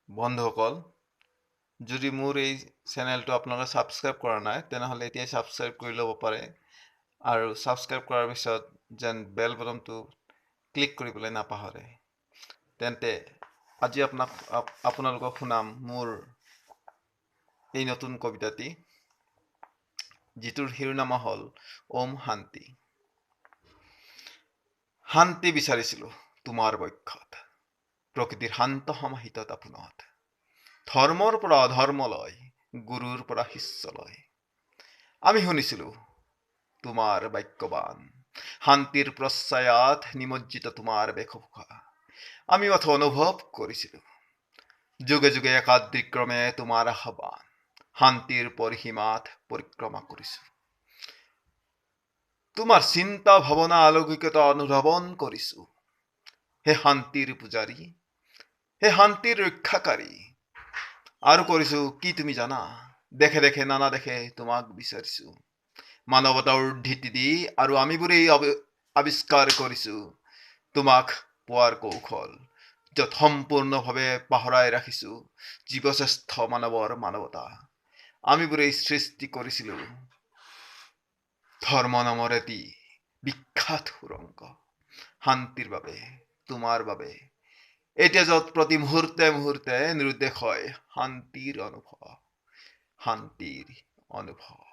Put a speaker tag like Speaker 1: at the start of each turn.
Speaker 1: বন্ধুসকল, যদি মোৰ এই চেনেলটো আপোনালোকে ছাবস্ক্ৰাইব কৰা নাই, তেনেহ'লে এতিয়াই ছাবস্ক্ৰাইব কৰি ল'ব পাৰে আৰু ছাবস্ক্ৰাইব কৰাৰ পিছত যেন বেল বটনটো ক্লিক কৰিবলৈ নাপাহৰে। তেন্তে আজি আপোনালোকক শুনাম মোৰ এই নতুন কবিতাটি, যিটোৰ শিৰোনামা হ'ল ওম শান্তি। শান্তি বিচাৰিছিলোঁ তোমাৰ বক্ষত, প্ৰকৃতিৰ শান্ত সমাহিত দাপোনত, ধৰ্মৰ পৰা অধৰ্মলৈ, গুৰুৰ পৰা শিষ্যলৈ। আমি শুনিছিলোঁ তোমাৰ বাক্যবান, শান্তিৰ প্ৰচ্ছায়াত নিমজ্জিত তোমাৰ বেশভূষা। আমি মাথো অনুভৱ কৰিছিলোঁ যুগে যুগে একাদিক্ৰমে তোমাৰ আহ্বান। শান্তিৰ পৰিসীমাত পৰিক্ৰমা কৰিছোঁ, তোমাৰ চিন্তা ভাৱনা অলৌকিকতা অনুধাৱন কৰিছোঁ। হে শান্তিৰ পূজাৰী, হে শান্তিৰ ৰক্ষাকাৰী, আৰু কৰিছোঁ কি তুমি জানা? দেখে দেখে নানা দেখে তোমাক বিচাৰিছোঁ, মানৱতাৰ উৰ্ধৃতি দি আৰু আমিবোৰেই আৱিষ্কাৰ কৰিছোঁ তোমাক পোৱাৰ কৌশল, য'ত সম্পূৰ্ণভাৱে পাহৰাই ৰাখিছোঁ জীৱশ্ৰেষ্ঠ মানৱৰ মানৱতা। আমিবোৰেই সৃষ্টি কৰিছিলোঁ ধৰ্ম নামৰ এটি বিখ্যাত সুৰংগ, শান্তিৰ বাবে, তোমাৰ বাবে। এতিয়া য'ত প্ৰতি মুহূৰ্তে মুহূৰ্তে নিৰুদ্দেশ হয় শান্তিৰ অনুভৱ, শান্তিৰ অনুভৱ।